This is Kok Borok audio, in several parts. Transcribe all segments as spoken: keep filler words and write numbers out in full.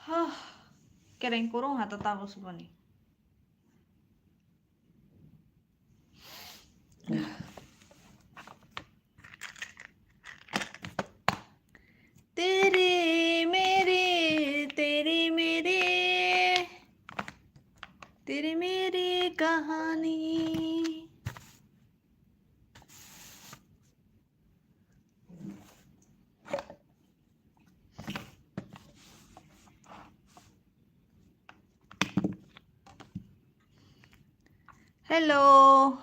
Huh. Kereng kurung ha to tabuk suboni. तेरी मेरी, तेरी मेरी, तेरी मेरी कहानी। Hello.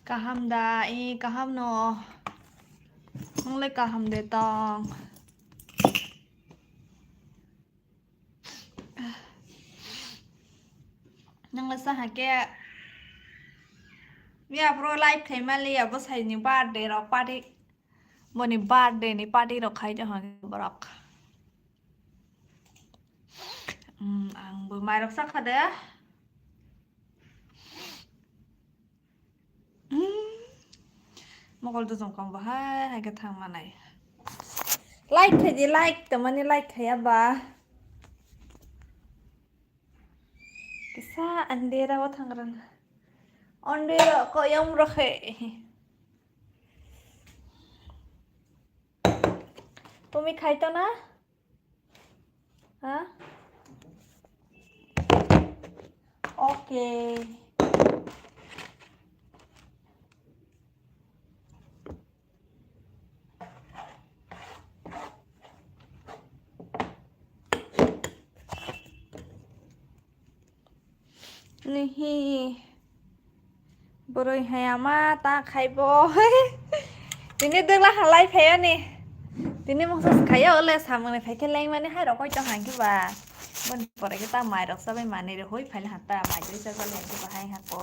Kaham da, eh, kaham no. Nongle kaham de tong. Nongle saha ke. Miya pro live khai mali ya, bwsai ni birthday rok party. Boni birthday ni party rok khai de hwn borok. Hmm, ang bo mairok sakha de. Hmm. Mokol dujong kong bo hai hai khe thang manai. Like khai di, like, tamani like khai ya ba. Kisa andera o thang ran. Andera ko yom rokhe. Tumi khai to na? Ha? Okay. Nihi. Boroi hai ama ta khaibo. Tini dwla halai phayo ni. Tini mungsa khayo ole samung ni phaikhe lengmani hai rokoi tong hangkhe ba. Bon pore khe ta mai rok sabai mani rok hoi phaile hata mai doi sa jale hangkhe ba hai hako.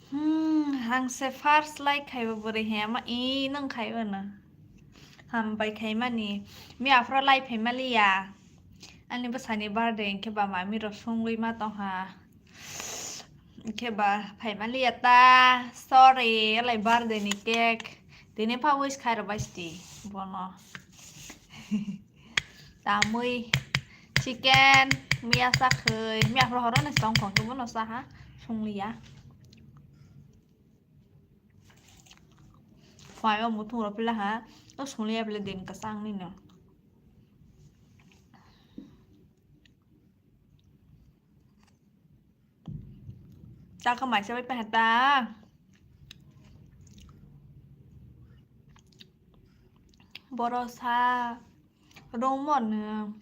Hmm, hangse first like khaibo boroi hai ama i nang khaibo na. Hambai khaimani. Mi afro lai phaimali ya. Ani bwsani birthday hwnkhe ba mami rok songwi ma tongha. Hwnkhe ba phaimali ya ta. Sorry, alai birthday ni cake. Tini pha wish khai rwbai sidi bono. Tamwi chicken miya sakhwi. Miya phuru horo ni song khon khe bono saha. Songliya. Phai o muthung rok pila ha. O songli ya pila din kwchang nini. Chakha maisa bai paha ta. Boro sa rong mon.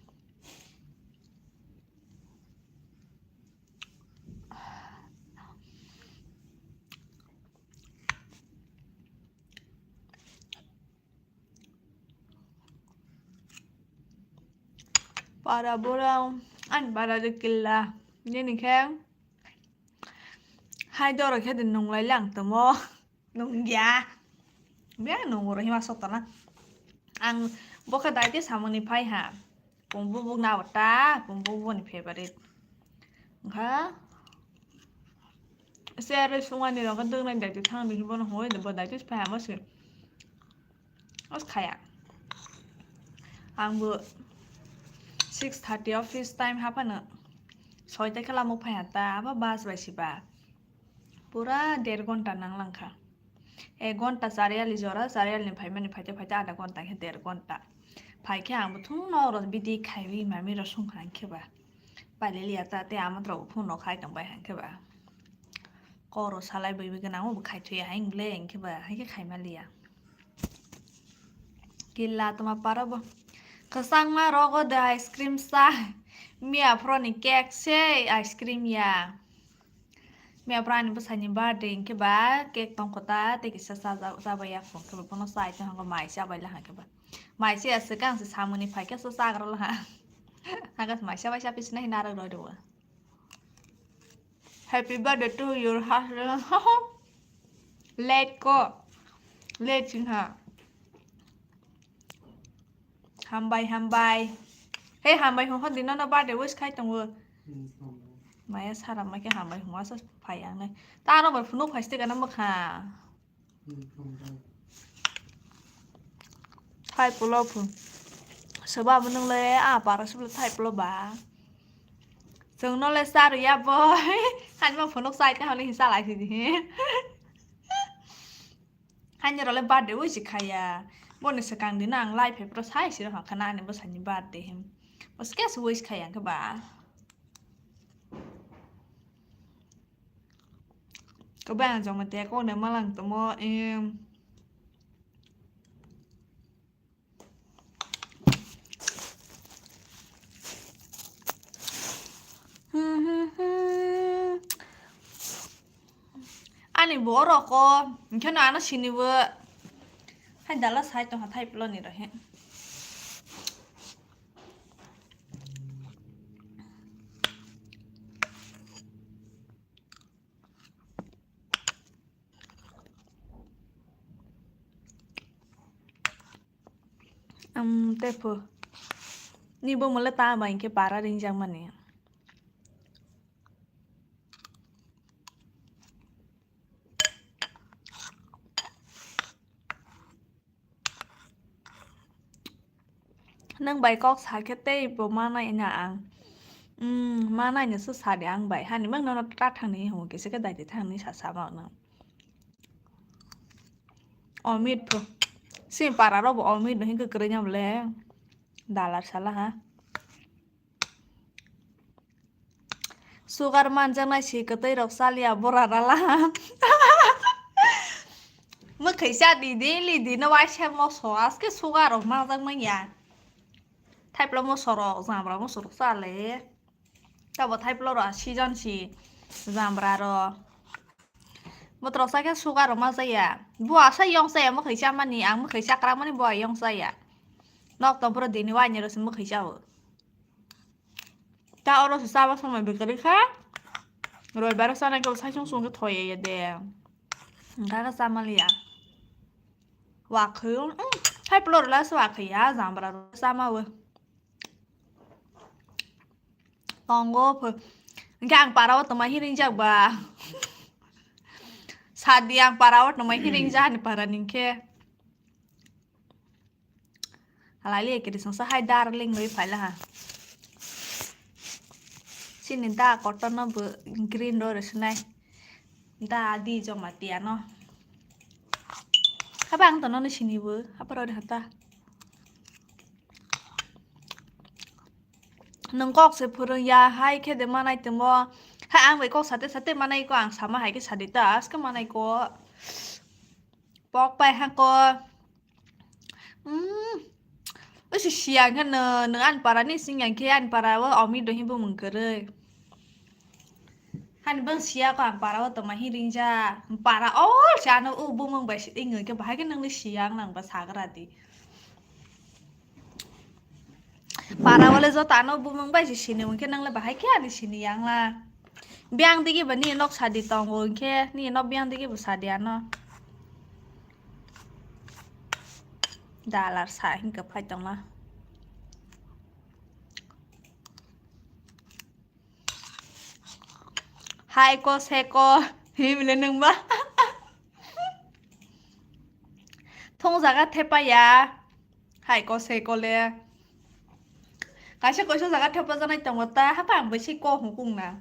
Para bora ani bara de killa. Nini khe hai doro khe de nunglai lang tamo. Nungya. Be nungro hima sotana. Ang bokha daite samani phai ha. Pung bubuk na ta, pung bubuk ni favorite. Wngkha se are sungani rok dwng nai daite thang di bono hoi de bo daite phai ha mo se. Os khaya. Ang bo six thirty office time haphano soita khe lamo phai ha ta, abo bus bai si ba. Pura der ghonta nang langkha. Ek ghonta chariali jora, chariali ni phaimani phaite phaite adha ghonta khe der ghonta. Phai khe ang bo thung nok rok bidi khaiwi mami rok sung kha ang khe ba. Pailai liya ta tei ama rok phone rok khai tong bai hang khe ba. Kok rok salai bai bai gwnang o bo khai thuya hai wng le hing khe ba hai khe khai ma liya. Killa toma para bo. Kwchangma rogo de ice cream sa. Miya phoro ni cake se ice cream ya. Miya phoro ani bwsai ni birthday hing khe ba cake tong kho ta tei kisa chaja-, chabai ya kho hing khe ba bono chai tong kho mai chabai la hang khe ba. Mai se aswk ang se samung ni phai khe se chagra la ha. Hagas mai chabai chapi sinai narwk roi rw. Happy birthday to your husband. Late ko. Late sing ha. Hambai, hambai. Hey, hambai hwn hwn di, nono birthday wish khai tongo. Maya sara ma khe hambai hwn asa phai ang nai. Ta aro bai phunuk phai site gana mokha. Thai pulo phu. Soba bo nung le a para sublo thai pulo ba. Chwng no le sar ya bo. Hani ma phunuk sai te honi hisa lai si di. Hani role birthday wish khaya. Boni swkang dino ang live hai pro sai siro ha khana ani bwsani birthday hem. Bos kes wish khaya khe ba. Kaba ang joma te ko ne malang tomo em. Ani borok o, hwnkhe no ano sinibo. Hai dala sai tongkha thai ploni rok he. Am, tei pho. Ni bo mole ta bai khe para ringjak mani. Nwng bai kok sa khe tei bo manai na ang. Umm, manai no se sa di ang bai. Hani mang nono ta thang ni hwnwi kisa khe dai di thang ni sa sa ma nwng. Omit pho. Si para rok bo omit no hin kwkrwi nya bole. Dalar sala ha. Sugar manjaknai si kwtwi rok chaliya bora rala. Mwkhwi cha di daily dino waisa moso aske sugar rok manjak manya. Thaipla moso rok jambra moso rok chale. Tabo thaipla rok season si jambra rok. Botrok sa khe sugar rok manjaya. Bo asa yong chaya mwkhwi cha mani ang mwkhwi chakra mani bo yong chaya. Nok tong phuru dini waini rok se mwkhwi chao. Ta oro se chaba somoi bwkari kha. Roibar o chanai khe bo saichung sung khe thoye ye de. Hwnkha khe chamaliya. Wakhwi, um, hai plor la se wakhwi ya, jambra ro chama o. Tongo pho. Hwnkhe ang para o tongma hiring jak ba. Sadi ang para o tongma hiring jak ni para ni khe. Halali ekiri songsa hai darling rwi phaila ha. Sini da kotor no bo green ro rwswnai. Da di joma tiya no. Haba ang tono ni sini bo. Haba rori hata. Nwng kok se phwrwng ya hai khe de manai tongmo. Hai ang bai kok sate sate manai ko ang sama hai khe sadi ta aske manai ko. Pok pai ha ko. Hmm. Usi siya khe no, nwng ani para ni sing yang khe ani para o omi do himbo mung kwrwi. Hani bang siya ko ang para o tongma hiring ja. Para all chano u bumung bai si ingwi khe bahai khe nangni siya ang nang ba sagra di. Para wale joto ano bumung bai si sini wngkhe nang le bahai khe ani sini yang la. Biyang digi ba ni nok sadi tongo wngkhe ni nok biyang digi bo sadi ano. Dalar sa hingke phai tongma. Hai ko se ko himle nung ba. Thong jaga thepa ya. Hai ko se ko le. Kaisa kaisa jaga thepa janai tongo ta hapa ang bai se ko hukung na.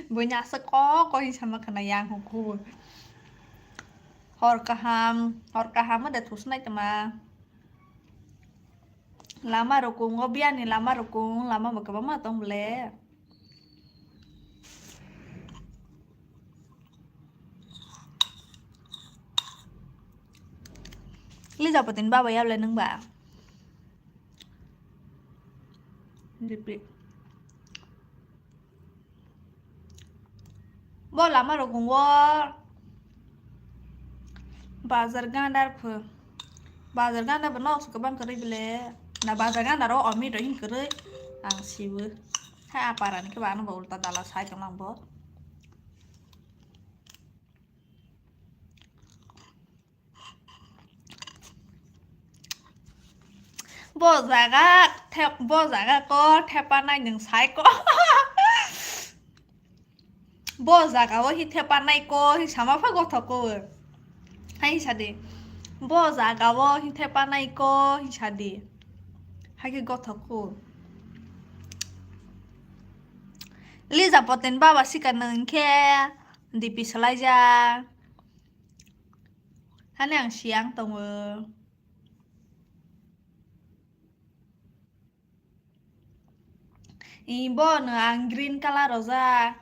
Bai na asa ko ko hin sama khana yang huku. Hor kaham, hor kaham da thusnai tama. Lama rukung, o biyani lama rukung, lama bo kwbangma tong bole. Lija patin baba yable nung ba. Repeat. Bo lama rok wngo bazar gandar pho. Bazar gandar bo nok se kwbang kwrwi bele. Na bazar gandar o omi rok hin kwrwi ang sibo. Hai a para ni khe ba ano bo ulta dala sai tong lang bo. Bo jaga Thep-, bo jaga ko thepa nai nwng sai ko. Bo jaga o hi thepa nai ko hi sama pha gothok ko. Hai sadi. Bo jaga o hi thepa nai ko hi sadi. Hai khe gothok ko. Lija poten baba sika nwng khe D P salai ja. Hani ang siyang tongo. Ih, bo no ang green color rojak.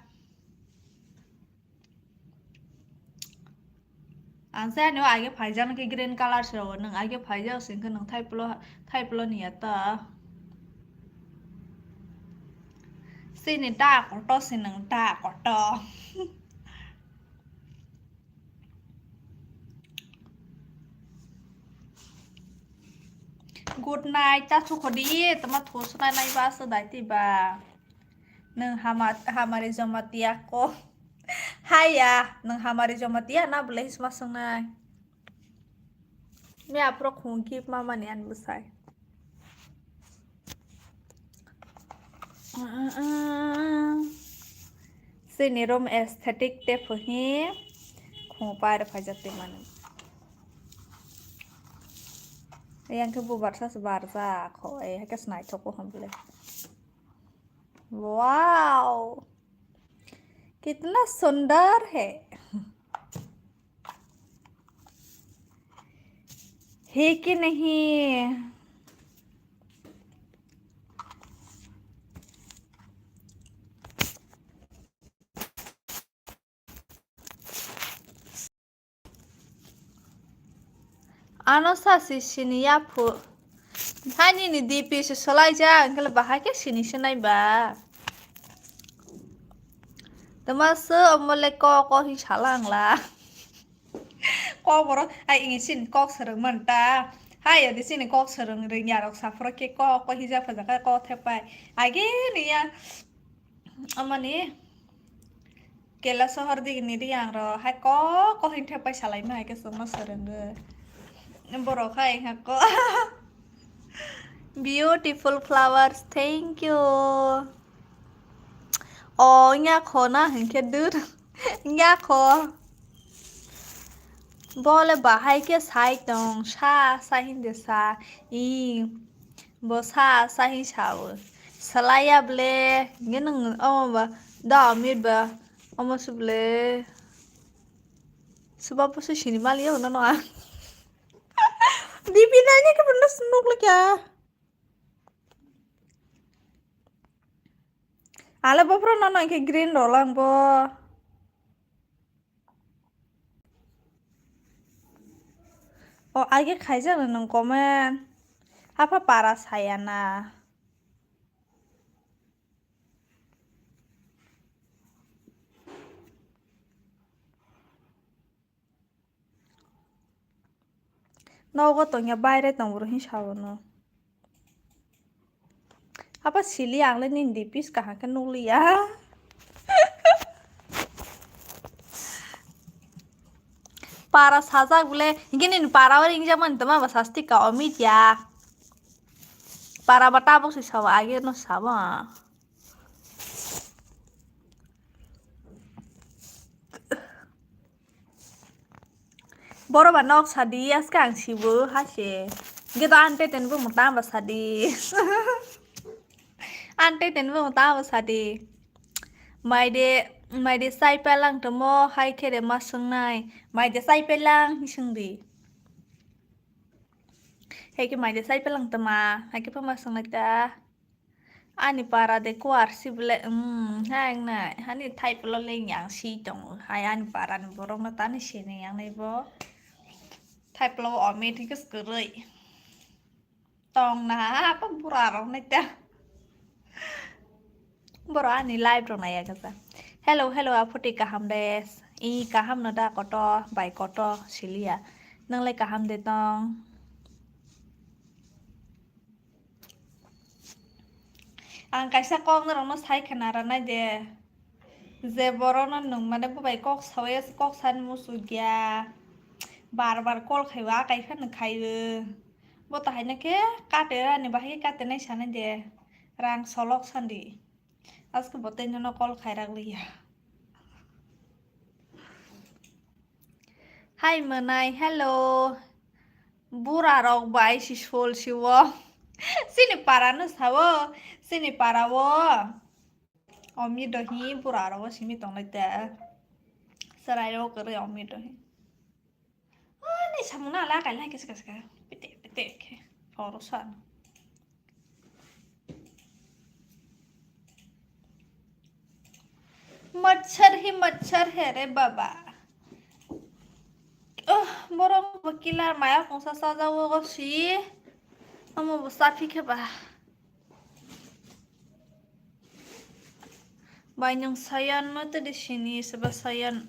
Ang se ani o age phaijak nang khe green color se rogo. Nwng age phaijak se wngkhe nwng thaipulo, thaipulo ni ya ta. Sini da koto se nwng da koto. Good night, ta sukhodi, tama thusna nai ba se dai ti ba. Nwng hama, hamari joma tiya ko. Haya, nwng hamari joma tiya na bwlai hisma swngnai. Me aphro khung kip mamani ani bwsai. Sini room aesthetic te phuhi khung pair phaijak te mani. Yang khe bubar sa se barja kho, eh, hai khe snai thok ko hwn bole. Wow! कितना सुंदर है। है कि नहीं? Ano sa si sini ya phu. Hani ni D P se solai ja, angkele bahai ke sini se nai ba. Tama se omole ko ko hi sala angla. Ko boro, ai, ingi sini kok sereng man ta. Hai, adi sini kok sereng reng ya rok saphro ke ko ko hi ja pha ja ka ko the pai. Age ni ya. Amani Kela sohor digini riang ro hai ko ko hin thepai salai ma hai ke songma serenggo. Borok hai ha ko. Beautiful flowers, thank you. O nya kho na hin khe dur. Nya kho. Bole bahai ke sai tong sa sa hin de sa. I. Bo sa sa hi sao. Salaya ble, nge nang omo ba, da amit ba, omo su ble. Suba pusu sini mali yo no no a. Bibi na nge ke pernah senuk le kya? Ale bo pro no no ke green rolang bo. O age khaijak no nung comment. Hapha para saya na. Nogo tongya baire tong bro hin sao no. Apa sili ang le nini D P kaham khe nukliya. Para sajak bole, hingke nini para o ringjak mani toma ba sasti ka omit ya. Para ba tabuk se sabo, age no sabo. Boro ba nok sadi, aske ang sibo, hase. Hingke to ante tenbo mota ba sadi. Ante tenbo mota ba sadi. Maide, maide sai pelang tomo, hai khere ma swngnai. Maide sai pelang, hi swngdi. Hai ke maide sai pelang toma, hai ke pama swngnai ta. Ani para de kuar si bole, um, hai nai, hani thai polo le yang si tong, hai ani para ni borok no tani sini yang nai bo. Thai polo omi thik kwrwi. Tong na apa bura rok nai ta. Boro ani live rok nai ya kasa. Hello, hello, aphoti kaham de. I kaham no da koto, bai koto, silia. Nang le kaham de tong. Ang kaisa kok norokno sai khna ranai de. Je borono nwng mane bo bai kok sawi, kok sani muchuk ya. Bar bar call khaiwi akai phano khaiwi. Bo ta haino khe kate rani bahai kate nai sanai de. Rang solok sandi. Aske bo tei nono call khairak liya. Hai mwnai, hello. Bura rok bai si sol siwo. Sini para no sawo. Sini para wo. Omi dohi bura rok simi tonglai te. Sarai rok kere omi dohi. Ani samung na la kai lai kisa kisa. Pete pete khe. Poro san. मच्छर ही मच्छर है रे बाबा। Oh, borok bo killer maya kongsa sajao go si. Amo bo sapi khe ba. Bai nwng Sayan no tei sini seba Sayan.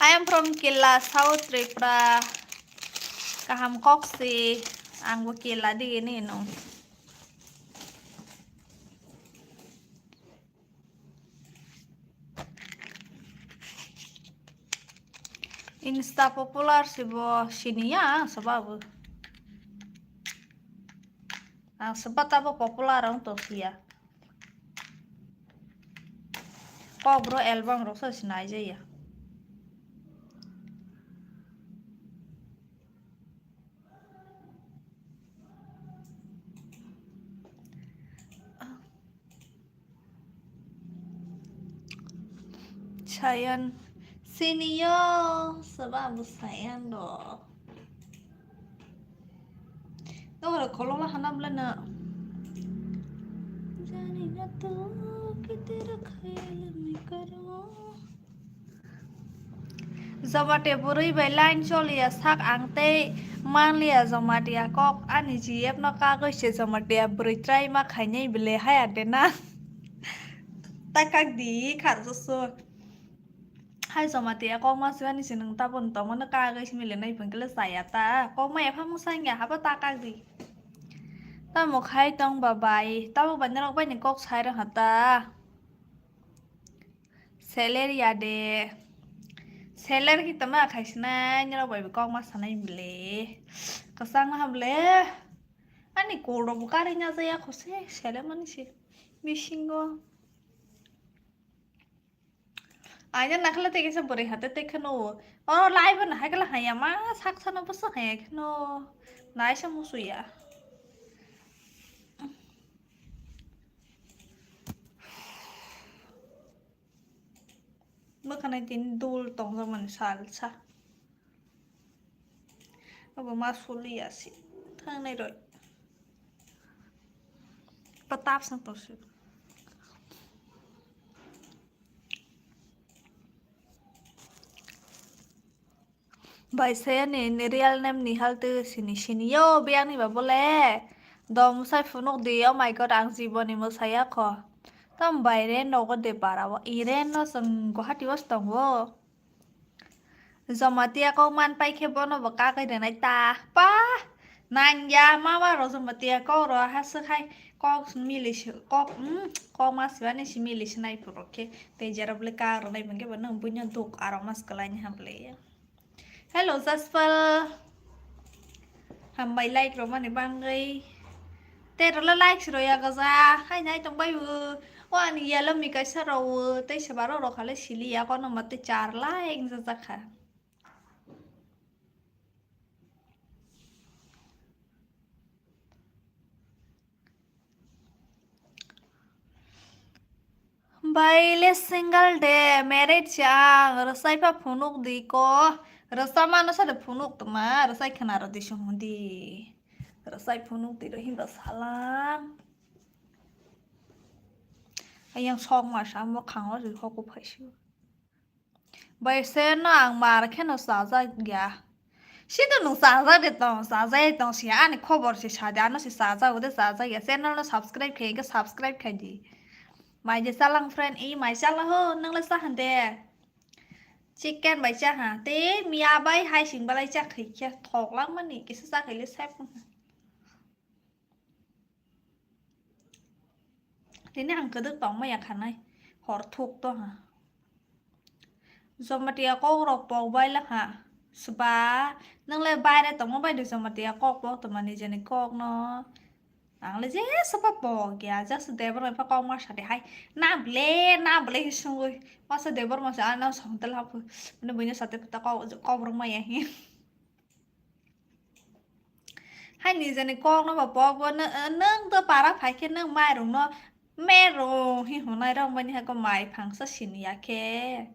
I am from Killa, South Tripura. Kaham kok si, ang bo Killa dige ni no. Insta popular se bo siniya ang se babu. Ang se bata bo popular ang to siya. Kok bro album rok se sinai jaya. Sayan sini yo, sebab bu Sayan do. Nokre kolom la hana bla na. Jani na tu kitera khayal mein karo. Jamatia bwrwi bai line choliya sak ang tei manliya Jamatia kok ani G F no kagwi se Jamatia bwrwi try ma khainai bile haya de na. Ta kak di khar joso. Hai Jamatia kok ma swani se nwng tabon tongmano kagwi se milinai phungkile chaya ta. Kok ma epha mung sangya habo ta kak di. Tamo khai tong ba bai. Tamo bai norok bai ni kok sai rw ha ta. Seller ya de. Seller ki tama khai sinai, nirok bai kok ma sanai bile. Kasang ma bile. Ani kol rok bo kari nya jaya khose, seller mani se. Bisingo. Aina nakhala te kisa bwrwi hate te kheno. O live na hai kala haya ma sak sana bosa haya kheno. Naisa musuya. Mwkhana tini dul tongjakmani salsa. Obo ma suliya si thangnai roi. Patap sang tongsi. Bai saya ni, ni real name ni hal tu sini sini yo biang ni ba bole. Dom sai phunuk di, oh my God, ang jiboni mo saya kho. Tam bai ren nogo de para o. I ren no song Guwahati was tongo. Jamatia kok man pai khe bono bo kakai renai ta. Pa! Nang ya mama ro Jamatia kok ro ha se khai kok mili se kok, mm, kok ma sibani si mili se nai puro khe. Tei jera bole kak rwnai bwngkhe bo nwng buino duk aro mas kwlaini hamle ya. Hello, Jaspal. Hambai like rwmani bangwi. Tei rwla like se rwya gaja. Hai nai tong bai bo. O ani yellow mi kaisa rw tei se baro rw khale sili ya kono ma tei char like ni jajak kha. Baile single de married si ang, rwsai pha phunuk di ko, rwsa mano sa de phunuk tma, rwsai khna rw di song di, rwsai phunuk di rw himba salang. Ayang sok ma sa mo khango ri hoku phaisi. Bai se no ang mar kheno chajak ya. Sito nwng chajak de tong, chajak tong si ani khobor se sa de, ano se chajak de chajak ya. Channel no subscribe khai ke subscribe khai di. Mai je chalang friend, i mai chala ho, nang le sa han de. Chicken bai cha ha. Te miya bai hai sing balai cha khai khe thok lang mani kisa cha khai le sep. Tini ang kwdwk tongma ya khanai. Hor thuk to ha. Jamatia kok rok pok bai la ha. Sba, nwng le baire tongma bai dui chama tiya kok pok tongma nijeni kok no. Ang le je saba pok ya, just Debor bai pha kok ma sadi hai. Na ble, na ble hi sungui. Masa Debor masa ana songtel hapu. Mane buina sate pata kok, kok rok ma ya hi. Hai nijeni kok no ba pok bo nw-, nwng to para phai khe nwng mai rung no mero hi hwnai rok mani ha ko mai phangsa sini ya khe.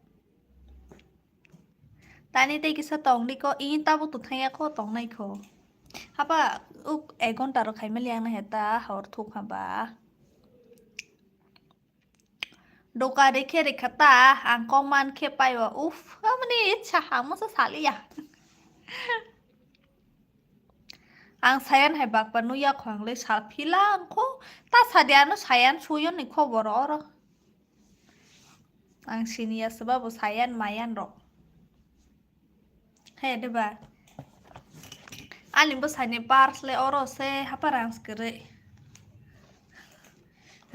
Tani tei kisa tong di ko, i tabuk to thang ya ko tong nai ko. Haba uk ek ghonta rok khai mali ang na heta hor thuk haba. Doka rekhe rekha ta, ang kok man khe pai o. Uf, amni ichha hamo sa sali ya. Ang sayan hai bakpa nuya khong le sal phila ang ko. Ta sadi ano sayan suyo ni khobor oro. Ang sini ya seba bo sayan mayan rok. He de ba. Ani bo sani pars le oro se hapa rang skere.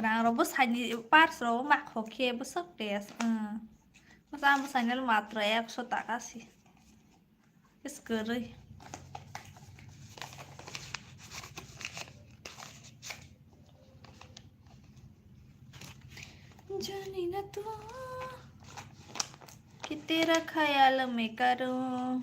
Rang ro bo sani pars ro ma khokhe bo sok tes. Hmm. Masa bo sani le matra ekso taka si. Skere. Jani na tu, ki tera khayal mein karun.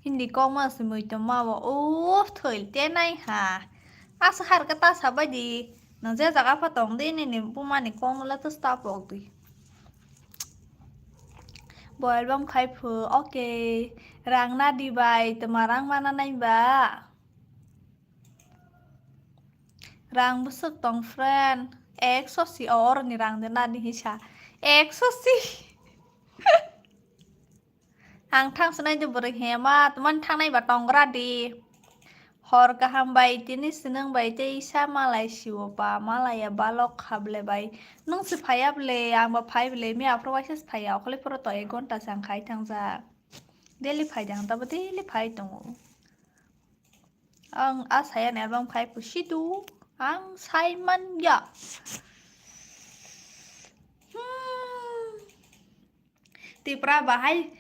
Hindi kokma se mui tongma bo. Uff, thoi te nai ha. Asa har ka ta sabai di. Nang je jaga pha tong di ni, ni buma ni kok no le to sta pok di. Bo album khai phu, okay. Rang na di bai, toma rang mana nai ba. Rang bwswk tong friend. Ekso si o, oro ni rang de na di hisa. Ekso si. Ang thang sinai de bwrwi hema, tmani thangnai ba tongra di. Hor kaham bai tini sinang bai tei sa malai siwo ba, malaya balok khable bai. Nung si phaya ble, ang ba phai ble, mi aphro waisa phaya, okhole phoro to ek ghonta sang khai thang ja. Daily phai jang, tabo daily phai tongo. Ang a saya ni album khai pusi tu, ang sai man ya. Hmm. Tipra bahai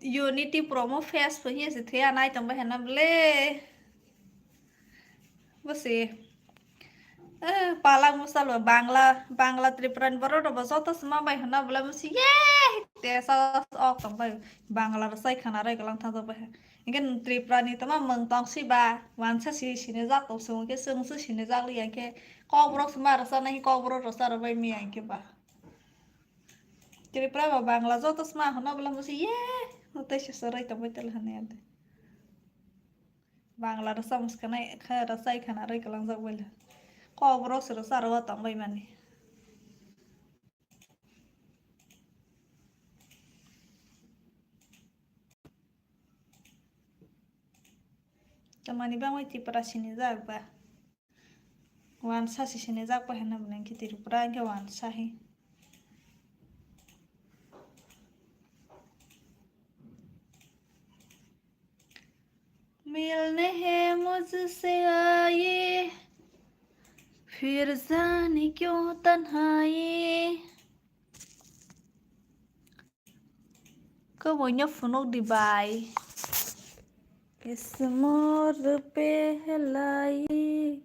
Unity promo fest pho hiya se thuya nai tong bai hana ble. Bose. Eh, palang musalo Bangla, Bangla Tripura ni borok rok bo joto sma bai hana bole musi ye. Te sa ok tong bai Bangla rok sai khana roi galang thang bai. Hingke Tripura ni tama mung tong si ba wansa si sini jak tong sung ke sung si sini jak li hingke kok borok sma rok sa nai kok borok rok sa rok bai mi hingke ba. Tripura ba Bangla joto sma hwnna bwla musi ye, no tei se chwrai tongbai tala hwnwi ande. Bangla rwchap mwskanai khe rwchai khana rwi kwlangjak baila. Kokborok se rwcharo o tongbai mani. Tamani bangwi Tripura sinijak ba. Wansa se sinijak pai hwnna bwle hwnkhe Tripura hwnkhe wansa hi. मिलने हैं मुझसे आए, फिर जाने क्यों तन्हाई। Kwmwino phunuk di bai. इस मोड़ पे है लाई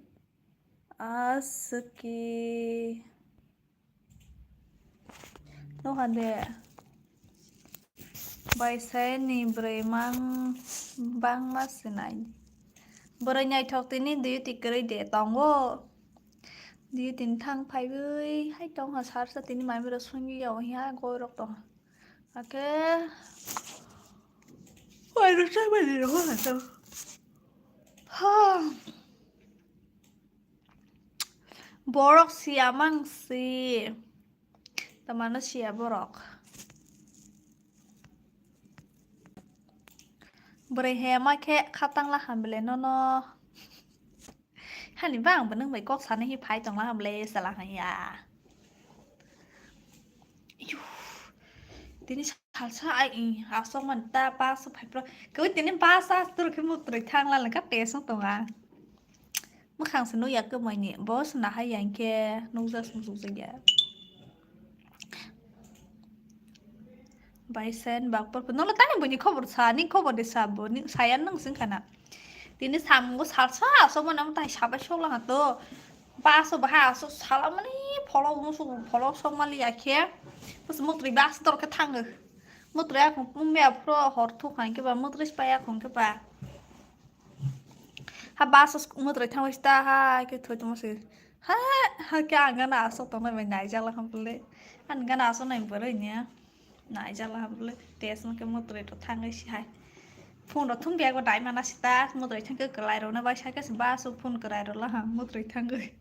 आस की। Nokha de. Bai sai ni bwrwi mang bangma sinai. Bwrwi naithok tini duty kwrwi de tongo. Duty ni thang phaiwi hai tongkha sarsa tini mai bwrwi songwi ya hiya goirok tongkha. Ake. Oi rok sai bai rok ha to. Ha. Borok siya mang si. Tamano siya borok. Bwrwi he ma khe khatang la ham bile nono. Hani bang bo nwng bai kok sani hi phai tong la ham le sala haya. Iyuh. Tini Salsa ai, i, aswk man ta bus o phai pro. Kau tini bus a aswk khe mutrui thang la ka test no tonga. Mwkhang se nukya kwmai ni, bo se nahai ya hinkhe nukjak se nukjak ya. Bai sen bak por, nolo tani buini khobor sa, ni khobor de sa, bo ni saya nang sing khana. Tini samungo salsa aswk mano, tai sabai sokla ha to. Bus o bahai aswk sala mani pholok musuk pholok sok mali ya khe. Bus mutrui bus dor khe thango. Mutrui akhong pumya phro hor thuk hai khe ba mutrui pai akhong khe ba. Ha bus o mutrui thangwi sta ha khe thoi tongmo se. Ha, ha khe ang gana aswk tongnai bai naijakla ham phle. Ani gana aswk nai boroi nya. Naijakla ham phle. Test no khe mutrui to thangwi si hai. Phone rok thung biago dai mana sita, mutrui thangwi kwlai rok na bai sa khe se bus o phone kwlai rok la ham mutrui thangwi.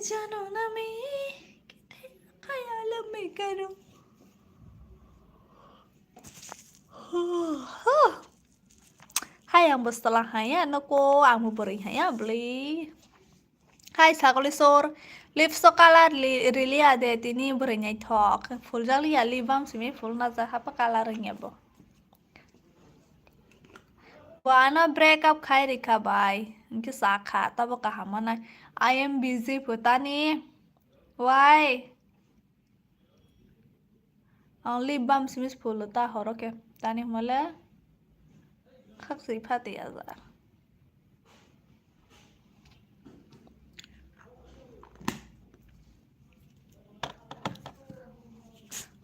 Jano na me kete khayal me karo. Hai ang bwsala haya noko ang bo bwrwi haya bwlwi. Hai sagoli sor, lips o color li-, rili ade tini bwrwi naithok. Fuljak liya lip balm simi ful najak hapa color wngya bo. Bo ano break up khai rikha bai. Hwnkhe sakha tabo kaham manai. I am busy putani. Why? Ang lip balm simi phulu ta horo khe. Tani hwnmale khak swi phatwi aja.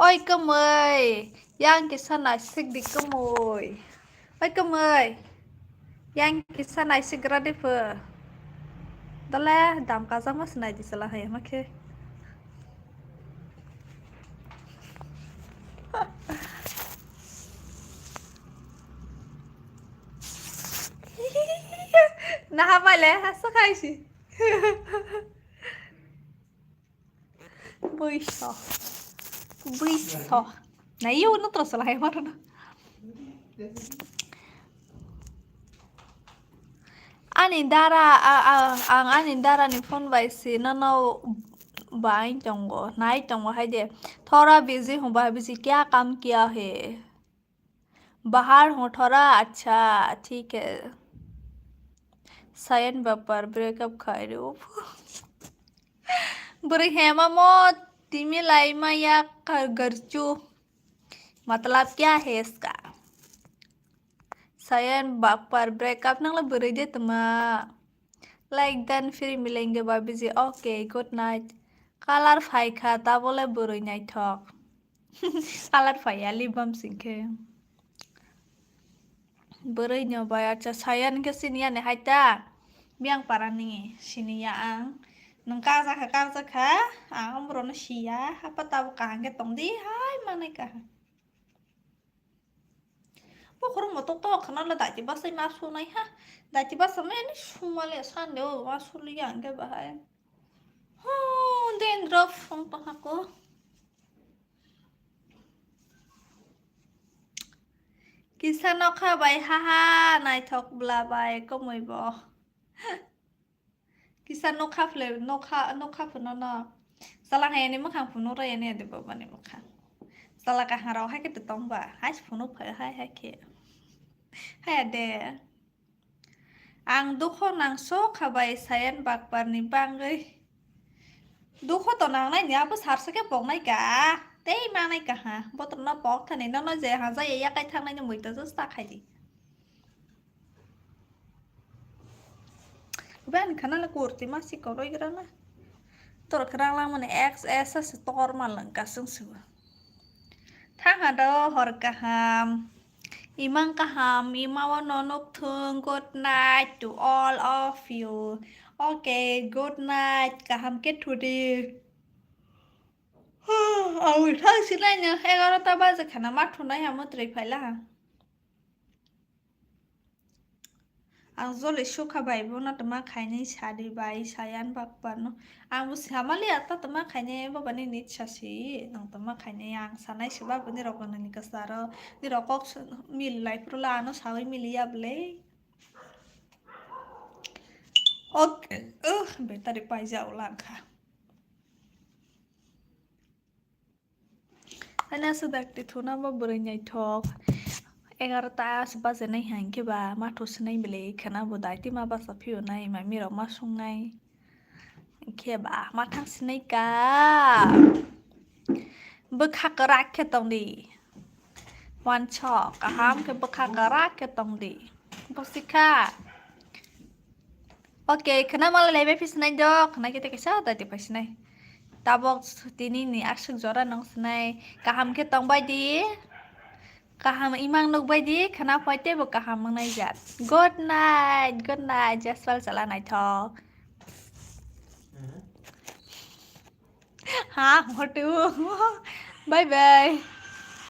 Oi kwmwi, yang kisa naisik di kwmwi. Oi kwmwi, yang kisa naisik gra di pho. Dole dam kajak ma se nai di sala hai ma khe. Naha bai le hasa khai si. Buiso. Buiso. Na iyo no tro sala hai maro na. Ani dara, a, a, ang ani dara ni phone bai si nono bai tongo, nai tongo hai de. Thora busy hon ba busy kya kam kiya hai? बाहर हूँ थोड़ा, अच्छा, ठीक है। Sayan bapar break up khai rw. Bwrwi hema mo timi lai ma ya garchu. Matlab kya hai iska? Sayan bapar break up nang la bwrwi de tma. Like dan phir milenge babiji. Okay, good night. Color phaikha tabole bwrwi naithok. Color phaiya lip balm singkhe. Bwrwi no bai acha sayan khe siniya ni haita. Biyang parani siniya ang. Nwng kajakha kajakha ang umrono siya hapa tabuk kaham khe tongdi hai manai kaha. Bokhorok motok tok khna le daiti basai ma sunai ha. Daiti basa mani sumale sande o ma suliya hwnkhe bahai. Ho, dandruff wng tongha ko. Kisa nokha bai ha ha naithok bwla bai kwmwi bo. Kisa nokha phle, nokha, nokha phano no. Sala hai ani mwkhang phano rai ani ade baba ni mwkhang. Sala kaham rok hai khe tong ba, hai phano phai hai hai khe. Hai ade. Ang dukho nang so kha bai sayan bakpar ni bangwi. Dukho to nang nai ni abo sarsa khe pok nai ka. Tei ma nai ka ha. Botor no pok thani no no je ha jai ya kai thang nai ni mui ta just ta khai di. Ube ani khana le kurti ma si koroi gra na. Tor khe rang lang mani X S se tor ma lang ka sung se ba. Thang ha do hor kaham. Imang kaham, ima o no nuk thung. Good night to all of you. Okay, good night. Kaham khe thudi. Awi thang si lai no egarota baje khana ma thunai ha mutri phaila ha. Ang joli sukha bai bono tama khainai sadi bai sayan bakpar no. Ang bo samali ata tama khainai baba ni nit sasi nang tama khainai ang sanai se baba ni rok ni kasaro ni rok kok mil lai prulo ano sawi mili ya bwle. Ok, uh, battery paija ulangkha. Thana sudak ti thuna bo bwrwi naithok. Egarota se baje nai hai khe ba ma thu sinai bele khana bo dai ti ma basa phio nai mami rok ma sung nai. Khe ba ma thang sinai ka. Bwkha kwrak khe tong di. Wansok kaham khe bwkha kwrak khe tong di. Bosikha. Okay, khana mala lebe phi sinai do, khana kete kaisa da de phi sinai. Tabok tini ni aswk jora nong sinai. Kaham khe tong bai di. Kaham imang nuk bai di, khana phai tebo kaham mangnai jat. Good night, good night, Jaswal chala naithok. Ha, hotu. Bye bye.